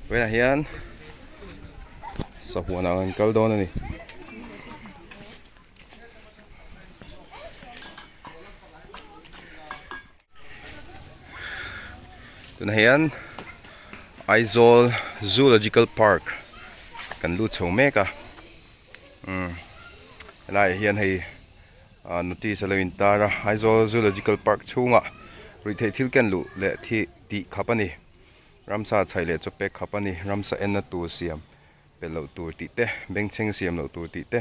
Vawiinah hian sahuanah kan kal dawn a ni. Tunah hian Aizawl Zoological Park kan lut chho mek a umm helaiah hian hei ah notice a lo intar a Aizawl Zoological Park chhungah ruihtheih thil ken luh leh thih tih khap a ni ramsa chhaih leh chaw pek khap a ni ramsa enna tur siam pelh loh tur tih te bengchheng siam loh tur tih te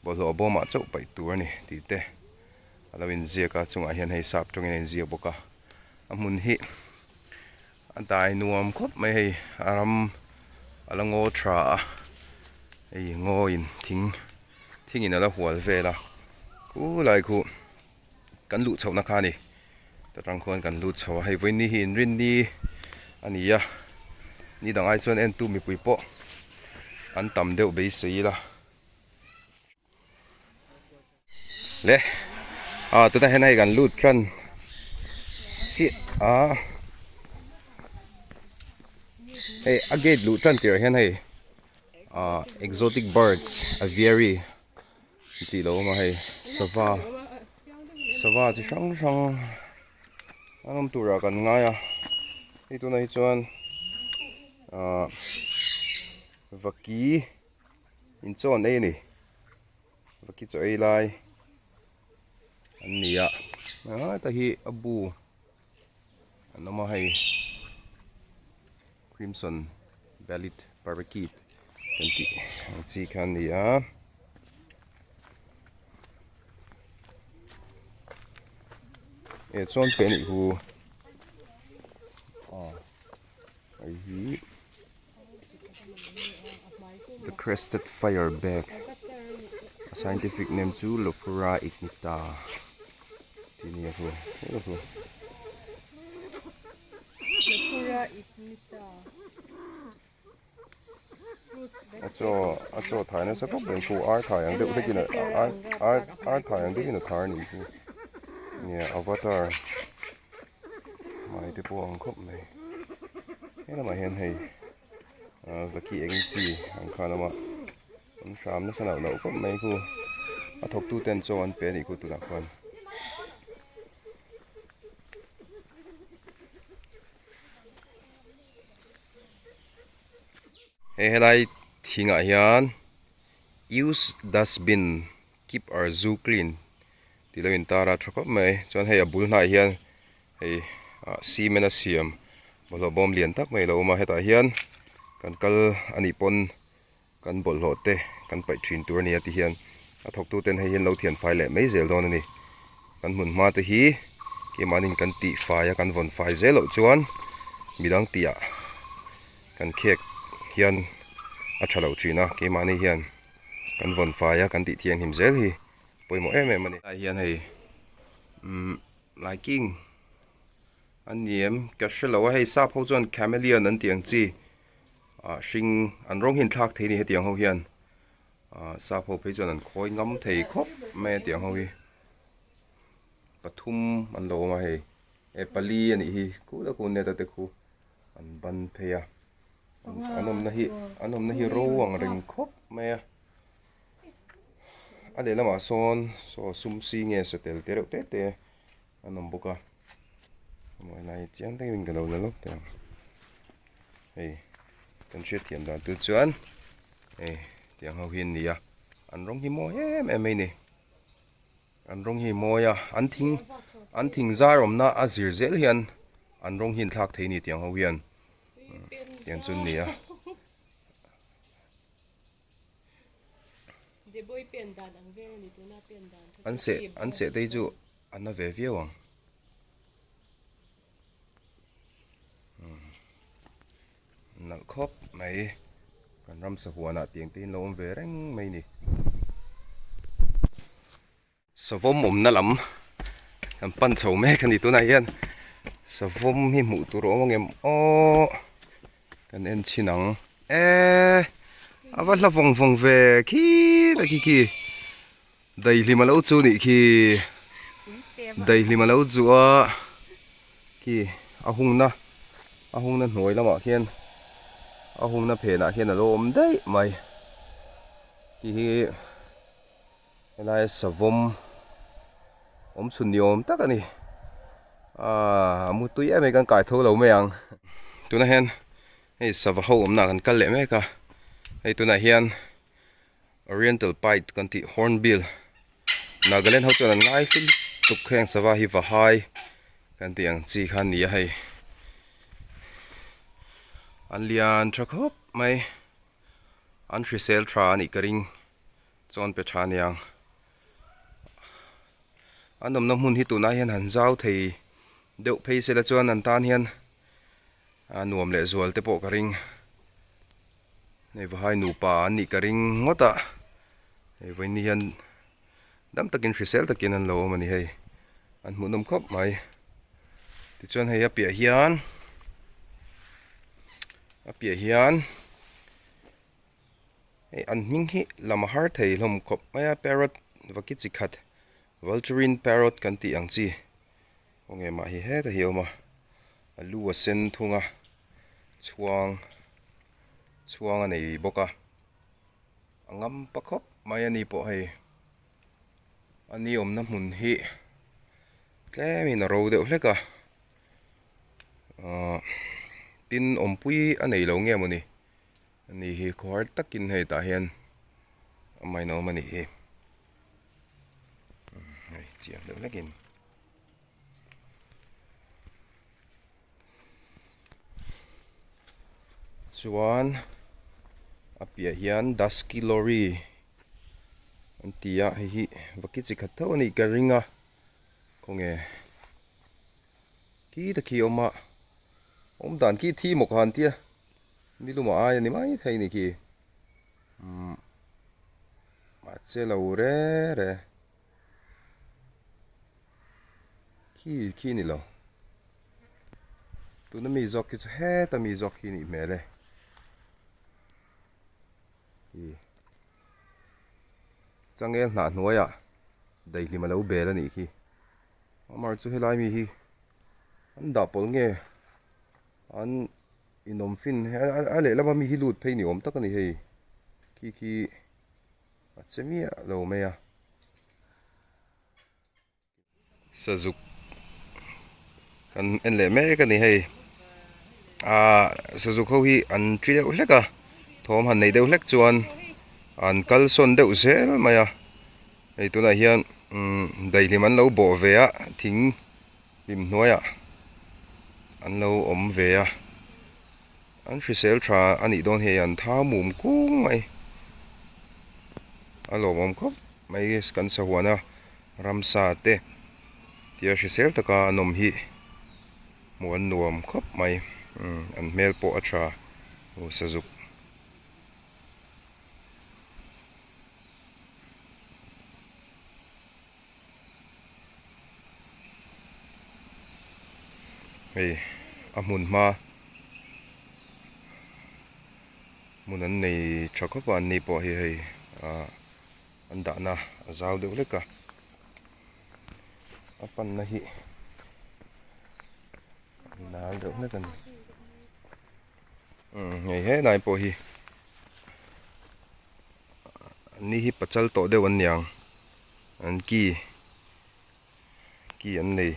bawlhhlawh bawmah chauh paih tur a ni tih te. A lo inziak a chungah hian hei sap tawngin a inziak bawk a a hmun hi a dai nuam khawp mai hei a ram a la ngaw tha a hei ngawiin thing thingin a la hual vel a khulai khu kan luh chhohna kha a ni ta tang khuan kan lut chho a hei vawiin ni hi inrinni a ni a ni dang ai chuan entu mipui pawh an tam deuh beisei ila. Le ah tunah hian hei kan lut tan chiah a hei a gate luh tan tirah hian hei ah exotic birds aviary tih lo awm a hei sava sava chi hrang hrang an awm turah kan ngai a hei tunah hi chuan ah vaki inchawn ei a ni. Vaki chaw ei lai an ni a heta hi a bu an awm a hei crimson bellied parakeet kan tih ang chi kha an ni a. Eh chuan pe anih hu aw hei hi. The crested fireback a scientific name chu Lophura ignita tih a ni a khu Lophura ignita a chaw a chaw thai nasa khawp mai khu ar thai ang deuh hlekin ar ar ar thai ang deuhin a thar a nih hi nia avatar Hmai te pawh a ang khawp mai he lamah hian hei ah vaki eng chi ang kha lama an hram nasa loh loh khawp mai khu a thawk tu ten chaw an pe a nih khu tunah khuan. Hei helai thingah hian use dustbin keep our zoo clean tih lo intar a tha khawp mai chuan hei a bul hnaiah hian hei ah cement a siam bawlhhlawh bawm lian tak mai a lo awm a hetah hian kan kal a nih pawn kan bawlhhlawh te kan paih thin tur a ni a ti hian a thawk tu ten hei hian lo thian fai leh mai zel dawn a ni kan hmun hma te hi keimahniin kan tih fai a kan vawn fai zel loh chuan midang tih ah kan khek hian a tha lo thin a keimahni hian kan vawn fai a kan tih thianghlim zel hi pawimawh em em a ni. Lai hian hei umm laiking a ni em ka hre lo a hei sap ho chuan chameleon an tih ang chi ah hring an rawng hi an thlak thei a ni hetiang ho hian ah sap ho phei chuan an khawi ngam thei khawp mai a tiang ho hi pathum an lo awm a hei e pali a nih hi kula khu net a te khu an ban phei a an awmna hi an awmna hi ro ang reng khawp mai a. A lehlamah sawn saw sum si nge satel te reuh te te an awm bawk a mawi lai chiang takin ka lo la lawk teh ang hei kan hriat thiam dan tur chuan hei tiang ho hi an ni a an rawng hi mawi em em mai a ni an rawng hi mawi a an thing an thing zar awmna a zir zel hian an rawng hi an thlak thei a ni tiang ho hian tiang chu an ni a. An seh an seh te hi chu a na ve viau ang nalh khawp mai kan ramsa huanah tiang te hi an lo awm ve reng mai a ni. Savawm awmna lam kan pan chho mek a ni tunah hian savawm hi hmuh tur a awm ang em aw kan en chhin ang e a va hla vawng vawng ve khi ta khi khi daihlim a lo chu nih khi daihlim a lo chu a khi a hungna a hungna hnuai lamah khian. A hungna phenah hian a lo awm daih mai. Khi hi helai savawm awm chhun ni awm tak a ni. Aaa a mu tui em mai kan kai tho lo mai ang. Tunah hian hei sava ho awmna kan kal leh mek a. Hei tunah hian Oriental Pied kan tih Hornbill Nagaland ho chuan an ngai hlim tuk heng sava hi vahai kan tih ang chi kha a ni a hei. An lian tha khawp mai an hrisel tha a nih ka ring chawn pe tha aniang. An awmna hmun hi tunah hian han zau thei deuh phei sela chuan an tan hian a nuam leh zual te pawh ka ring. Hei vahai nupa an nih ka ring ngawt a hei vawiin hian dam takin hrisel takin an lo awm a ni hei an hmuhnawm khawp mai tichuan hei a piah hian a piah hian hei an hming hi lam a har thei hlawm khawp mai a parrot vaki chi khat vulturine parrot kan tih ang chi khawnge mah hi heta hi a awm a a lu a sen thung a chhuang chhuang a nei bawk a a ngam pa khawp mai a ni pawh hei a ni awmna hmun hi tlemin a ro deuh hlek a ahh tin awmpui a nei lo nge mawni a ni hi khawhar takin hei tah hian amahin a awm a nih hi hei chiang deuh hlekin. Chuan a piah hian dusky lorry an ti a hei hi vaki chi khat tho a nih ka ring a khawnge khi ta khi a awm a awm dan khi thi maw ka han tia nilum a ai a ni mai thei a ni khi umm a che lo re re. Khi khi ni lo. Tuna mi zawk khi chu heta mi zawk khi nih hmel e. Khi changel hnah hnuaiah daihlim a lo bel a nih khi. Amar chu helai mi hi an dah pawlh nge an inawm fin a lehlam a mi hi lut phei ni awm tak a ni hei. Khi khi. A che miah lo mai a. Sazuk kan en leh mek a ni hei. Aaa sazuk ho hi an thi deuh hlek a thawm han nei deuh hlek chuan an kal sawn deuh zel mai a. Hei tunah hian umm daihlim an lo bawh ve a thing hlim hnuaiah an lo awm ve a. An hrisel tha a nih dawn hei an thau mum kung mai. A lawmawm khawp mai kan sahuana ramsa te tia hrisel taka an awm hi hmuh an nuam khawp mai. Umm an hmel pawh a tha aw sazuk. Hei a hmun hma hmun an nei tha khawp a an ni pawh hi hei ah an dahna a zau deuh hlek a a panna hi a nal deuh hlek a ni umm hei helai pawh hi. An ni hi pachal tawh deuh an niang an ki ki an nei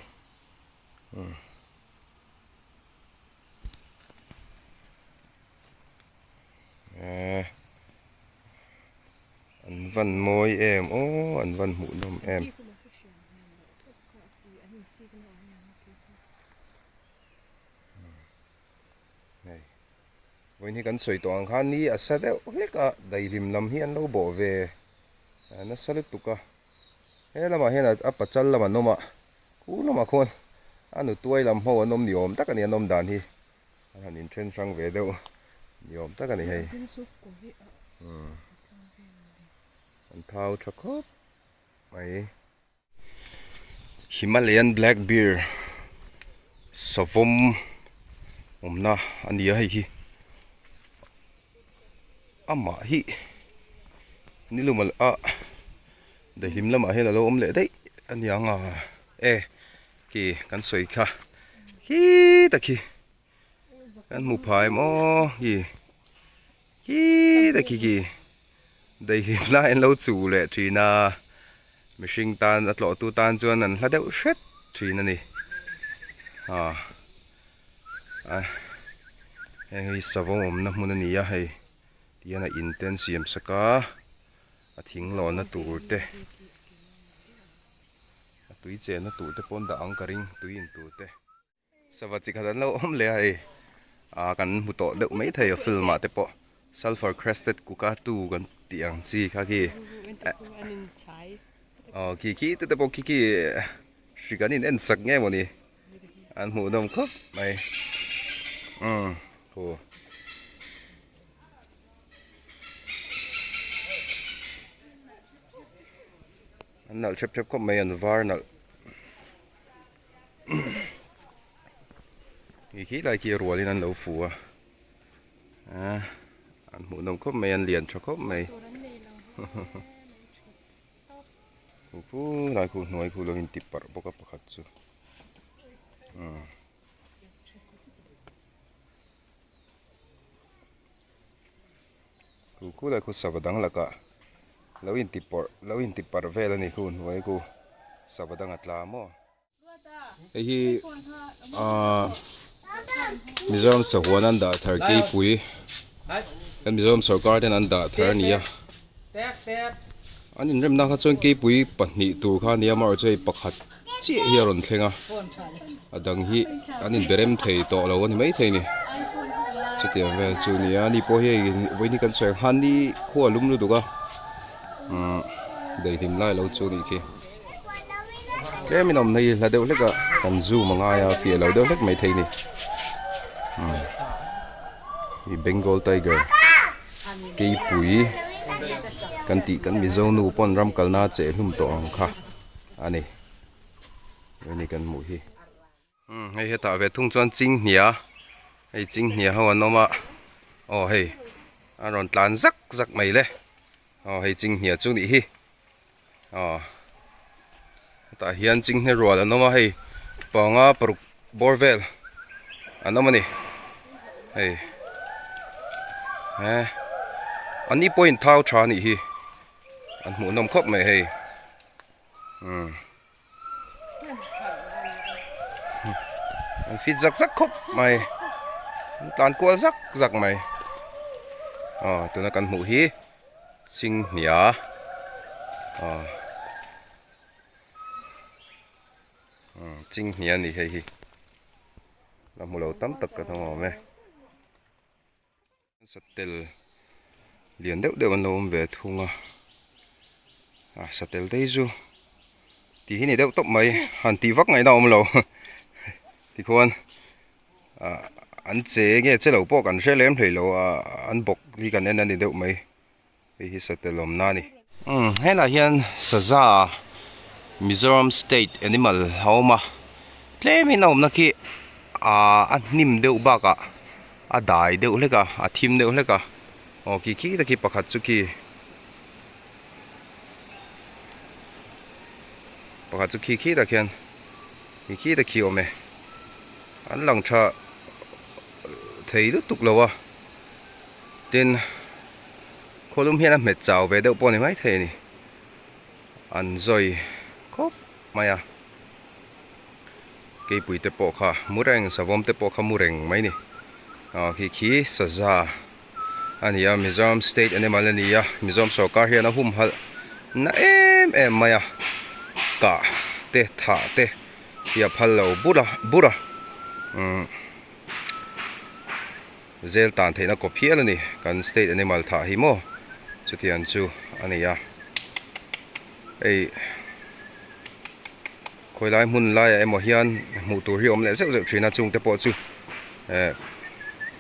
umm ehh an van mawi em aw an van hmuh nawm em. Hei vawiin hi kan sawi tawh ang khan ni a sa deuh hlek a daihlim lam hi an lo bawh ve nasa lutuk a he lamah hian a pachal lam an awm a khu lamah khuan a nutuai lam ho an awm ni awm tak a ni an awm dan hi an han inthen hrang ve deuh ni awm tak a ni hei an thau tha khawp mai. Himalayan black bear savawm awmna a ni a hei hi amah hi nilum a daihlim lamah hian alo awm leh daih a ni ang a e khi kan sawi kha khi tak hi kan hmu phai em aw khi. Khi ta khi khi daihlim lai an lo chu leh thin a, mihring tan a tlawhtu tan chuan an hla deuh hret thin a ni. Aw heng hi savawm awmna hmun a ni a hei tihian a in te an siam sak a, a thing lawnna tur te a tui chenna tur te pawh an dah ang ka ring tui in tur te. Sava chi khat an lo awm leh a hei ah kan hmu tawh deuh mai thei a film ah te pawh sulphur crested cockatoo kan tih ang chi kha khi aw khi khi te te pawh khi khi hrik an in en sak nge mawni an hmuh nawm khawp mai umm khu. An nalh hrep hrep khawp mai an var nalh. Hei khi lai khi rualin an lo fu a ah an hmuh nawm khawp mai an lian tha khawp mai khu khu lai khu hnuai khu lo in ti parh bawk a pakhat chu umm. Khu khu lai khu sava dang lakah lo in ti pawrh lo in ti parh vel a ni khu hnuai khu sava dang a tla maw. Hei hi ahh Mizoram sahuan an dah thar keipui kan Mizoram sorkar ten an dah thar a ni a an inremna kha chuan keipui pahnih tur kha a ni a amaherawhchu hei pakhat chiah hi a rawn thleng a a dang hi an inberem thei tawh lo a ni maithei a ni chutiang vel chu a ni a ani pawh hi hei vawiin hi kan sawi ang khan ni khua a lum lutuk a umm daihlim lai lo chu a nih khi. Tlemin awmna hi hla deuh hlek a kan zoom a ngai a fiah lo deuh hlek mai thei a ni umm hi bengal tiger keipui kan tih kan mizo nu pawn ram kalna a cheh hlum tawh ang kha a ni hei kan hmuh hi. Umm hei hetah ve thung chuan chinghnia hei chinghnia ho an awm a aw hei a rawn tlan zak zak mai le aw hei chinghnia chu nih hi aw hetah hian chinghne rual an awm a hei panga paruk bawr vel an awm a ni hei eh an ni pawhin thau tha a nih hi an hmuh nawm khawp mai hei umm. An fit zak zak khawp mai an tlan kual zak zak mai aw tuna kan hmuh hi chinghnia aw chinghnia a ni hei hi la hmu lo tam tak kan awm awm e. Satel lian deuh deuh an lo awm ve thung a ah satel te hi chu tih hi ni deuh tawp mai han tih vak ngaihna a awm lo tikhuan ah an che nge che lo pawh kan hre lem hlei lo a an bawk hi kan en a ni deuh mai hei hi satel awmna a ni. Umm helaiah hian saza Mizoram state animal a awm a tlemin a awmna khi ah a hnim deuh bakah a dai deuh hlek a a thim deuh hlek a aw khi khi te khi pakhat chu khi pakhat chu khi khi tak hian khi khi te khi a awm e an lang tha thei lutuk lo a tin khawlum hian a hmet chau ve deuh pawh a ni maithei a ni an zawi khawp mai a. Keipui te pawh kha mu reng savawm te pawh kha mu reng mai ni aw khi khi saza a ni a Mizoram state animal a ni a Mizoram sorkar hian a humhalh na em em mai a kah te thah te hi a phal lo bur a bur a umm zel tan theihna kawp hial a ni kan state animal thah hi maw chutiang chu a ni a hei. Khawilai hmun laiah emaw hian hmuh tur hi a awm leh zeuh zeuh thin a chungte pawh chu eh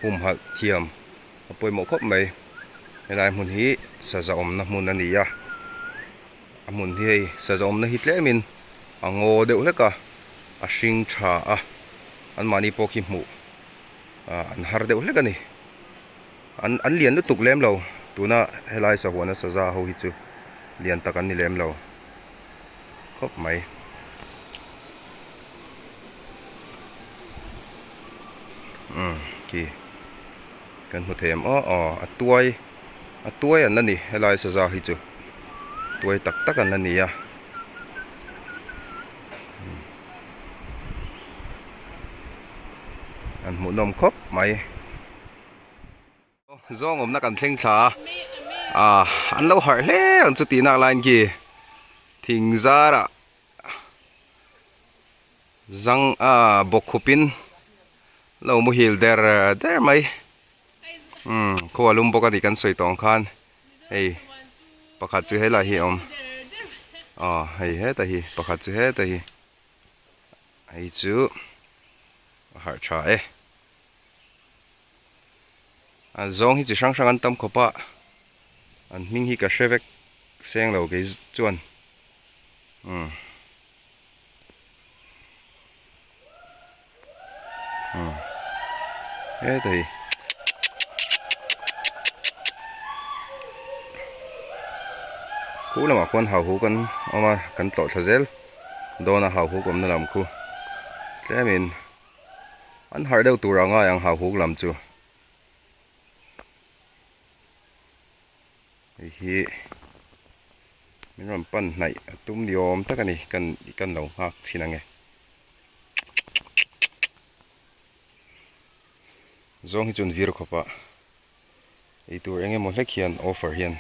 humhalh thiam a pawimawh khawp mai helai hmun hi saza awmna hmun a ni a a hmun hi hei saza awmna hi tlemin a ngaw deuh hlek a a hring tha a anmahni pawh khi hmuh ah an har deuh hlek a ni an an lian lutuk lem lo tuna helai sahuana saza ho hi chu lian tak an ni lem lo. khawp mai. Umm khi Kan hmu thei em aw aw a tuai a tuai an la ni helai saza hi chu tuai tak tak an la ni a. An hmuhnawm khawp mai. Zawng awmna kan thleng thla a, ah an lo harh hle ang chu tih nak laiin khi thing zarah zang ah bawk khupin lo muhil der der mai umm khua lum bawk a ni kan sawi tawh ang khan hei pakhat chu helai hi a awm aw hei heta hi pakhat chu heta hi hei chu a harh tha e. An zawng hi chi hrang hrang an tam khawp a, an hming hi ka hre vek seng lo kei chuan umm umm heta hi. Khu lamah khuan hauhuk an awm a kan tlawh thla zel dawn a hauhuk awmna lam khu tlemin. An harh deuh tur a ngai ang hauhuk lam chu. Hei hi min rawn pan hnaih a tum ni awm tak a ni kan kan lo nghak chhin ang e. Zawng hi chu an vir khawp a, eitur eng emaw hlek hian offer hian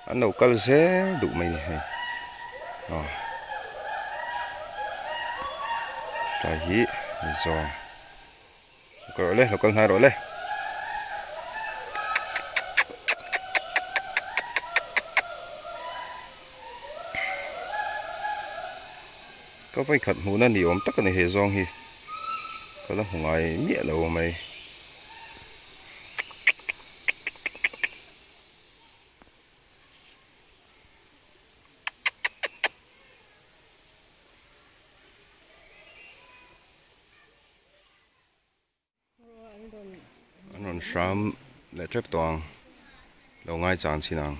an lo kal zel duh mai a ni hei aw tlai hi zawng lo kal rawh le lo kal hnai rawh le. Ka vawikhat hmuhna ni awm tak a ni he zawng hi ka la hmu ngai miah lo mai. An rawn hram leh tep tawh ang lo ngai chang chhin ang.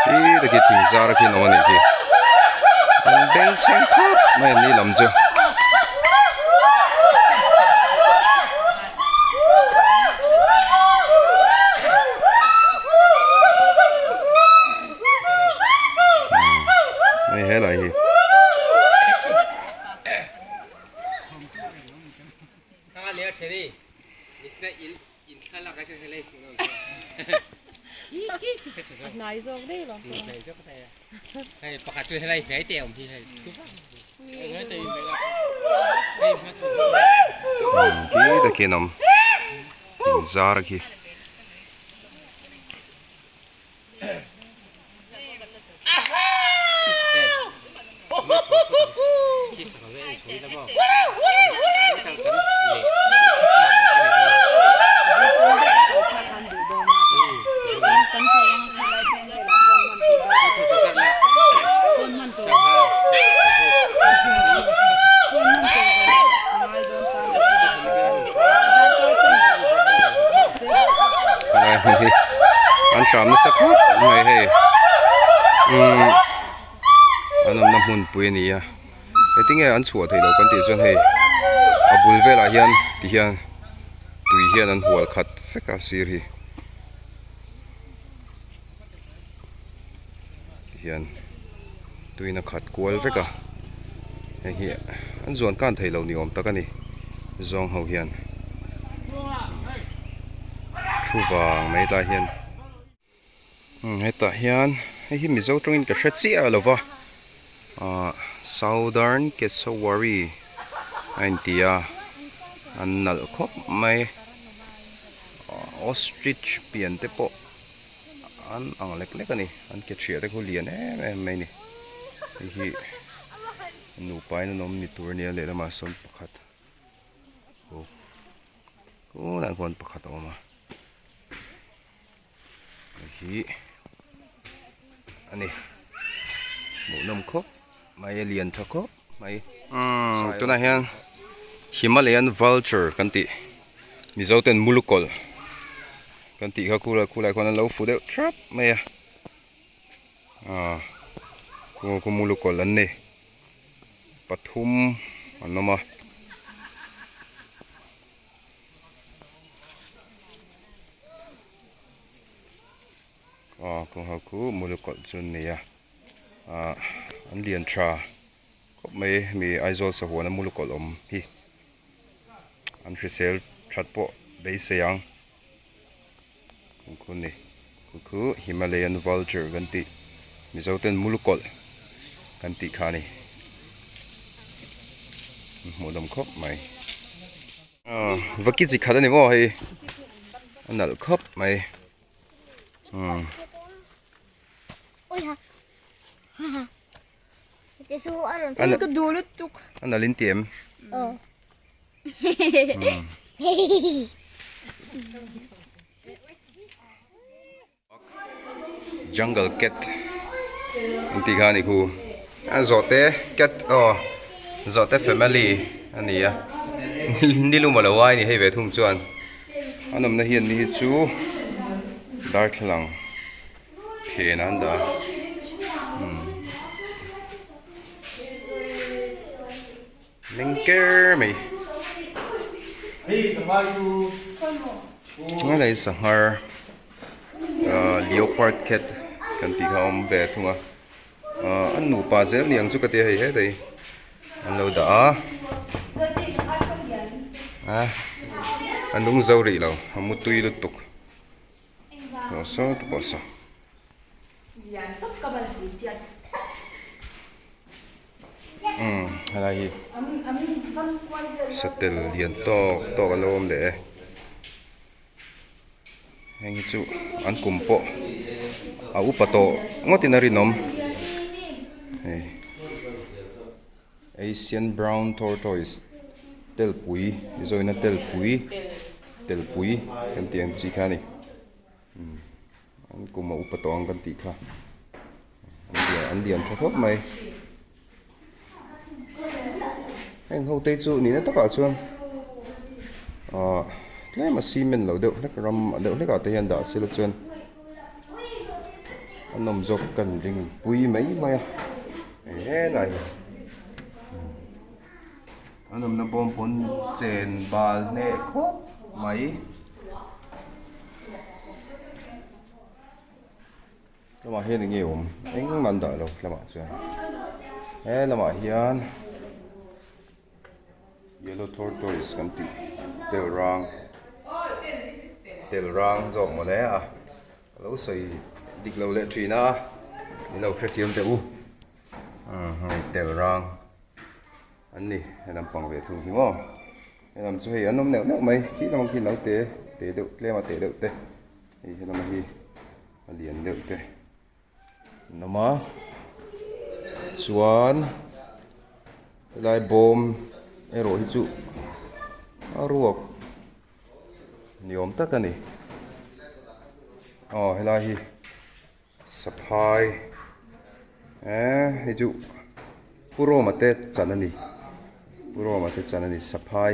Khi te khi thing zar a khian awm a nih khi an bengchheng khawp mai an ni lam chu. Hei helai hi. Khi takin awm thing zar khi. Helai hmun hi an hram nasa khawp mai hei umm an awmna hmunpui a ni a engtin nge an chhuah theih loh kan tih chuan hei a bul velah hian ti hian tui hian an hual khat vek a sir hi ti hian tuiin a khat kual vek a hei hi an zuan kan thei lo ni awm tak a ni zawng ho hian thu vang mai tlai hian umm hetah hian hei hi mizo tawngin ka hre chiah lo va ah southern cassowary a inti a an nalh khawp mai ostrich pian te pawh. An ang lek lek a ni an ke thiah te khu lian em em mai a ni hei hi nupa in an awm ni tur a nia lehlamah sawn pakhat aw tunah khuan pakhat a awm a hei hi a ni hmuhnawm khawp mai a lian tha khawp mai umm tunah hian Himalayan vulture kan tih Mizo ten mulukawlh. Kan tih kha khulai khulai khuan an lo fu deuh thrap mai a. Aaa khaw khu mulukawlh an ni pathum an awm a. Aw kawng ho khu mulukawlh chu an ni a ah an lian tha khawp mai hemi Aizawl sahuana mulukawlh awm hi an hrisel that pawh beisei ang kawng khu a ni khu khu Himalayan vulture kan tih mizo ten mulukawlh kan tih kha a ni hmuh nawm khawp mai. Aw vaki chi khat a ni maw hei a nalh khawp mai umm. A nalh in ti em? Jungle cat an tih kha a ni khu a zawhte cat aw zawhte family a ni a nilum a lo ai a ni hei ve thung chuan a nawmna hian ni hi chu darthlalang phen ah an dah a umm meng ker mai helai sanghar ahh leopard cat kan tih kha a awm ve thung a ahh an nupa zel ni ang chu ka tia hei hetah hi an lo dah a ah a nung zo rih lo a mu tui lutuk aw saw te pawh saw. Umm helai hi satel lian tawk tawk a lo awm leh e heng hi chu an kum pawh a upa tawh ngawt in a rinawm hei Asian brown tortoise telpui mizoin a telpui telpui kan tih ang chi kha a ni umm. An kum a upa tawh ang kan tih kha an lian tha khawp mai heng ho te chu nihna takah chuan ahh tlem a cement lo deuh hlek ram deuh hlek ah te hian dah sela chuan a nawm zawk kan ring pui mai mai a helai hi a nawmna bawm pawn chen bal hneh khawp mai. Lamah hian eng nge awm engmah an dah lo lamah chuan he lamah hian yellow tortoise kan tih tel rang tel rang zawk mawle a ka lo sawi dik lo leh thin a min lo hrethiam teh u hei tel rang. An ni, he lam pang ve thung hi maw? He lam chu hei an awm neuh neuh mai, khi lamah khi lo te te deuh tlem a te deuh te, hei he lama hi a lian deuh te an awm a, chuan helai bawm erawh hi chu a ruak ni awm tak a ni, aw helai hi. Saphai eh hei chu Pu Roma te chan a ni Pu Roma te chan a ni saphai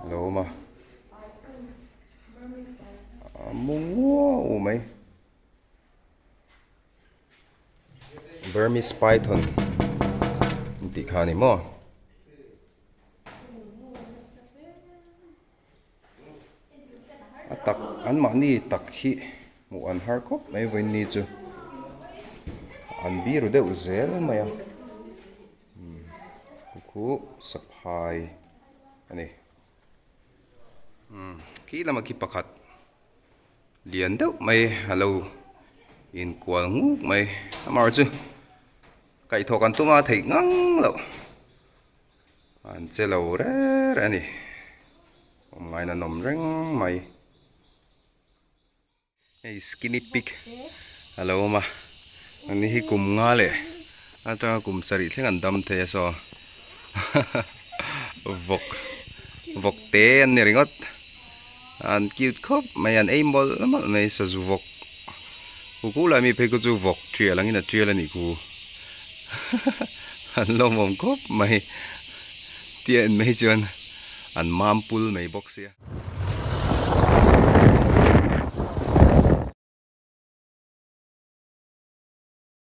a lo awm a a mu nguau mai Burmese python an tih kha a ni maw. A tak anmahni tak hi hmuh an har khawp mai vawiin ni chu an biru deuh zel mai a umm khu saphai a ni umm khi lama khi pakhat lian deuh mai a lo inkual nguk mai amaherawhchu kaihthawh kan tum a theih ngang loh. An che lo reng reng a ni. Awm ngaina nawm reng mai. Hei skinny pig a lo awm a. Ani hi kum nga leh atanga kum sarih thleng an dam thei a saw. Vawk vawk te an ni ringawt. An cute khawp mai an ei mawlh mawlh mai sazu vawk. Kukul ah mi phei khu chu vawk tial angin a tial a nih khu. An lawmawm khawp mai. Tia en mai chuan an mam pul mai bawk sia.